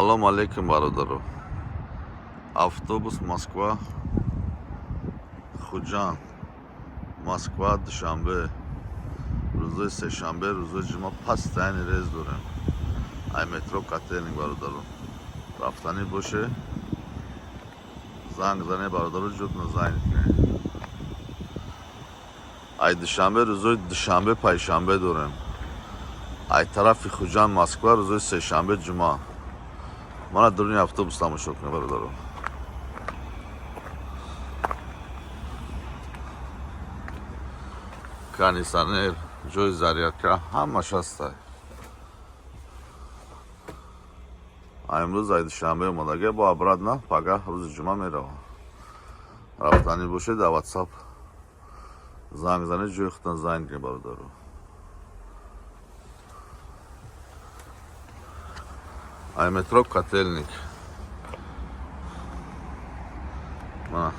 Салом алейкум, бародаро. Автобус Москва Хуҷанд, Москва Душанбе, рӯзои сешанбе, рӯзои ҷумъа постоянный рейс дорем. Ай метро Котельник, бародаро. Рафтанӣ боше, занг зане, бародаро, ҷотно занг кунед. Ай Душанбе рӯзои душанбе, панҷшанбе дорем. Ай тарафи Хуҷанд Москва рӯзои сешанбе, ҷумъа. Мана дуруни автобус тамошо кунед, бародаро. Кондитсионер, ҷои зарядка ҳамаш ҳастай. Имрӯз ай Душанбе омадага, бо обратно пагаҳ рӯзи ҷумъа меравам. Рафтанӣ бошед, дар Ватсап занг занед, ҷои худтон занг кунед, бародаро. Ай метро Котельник. Мана.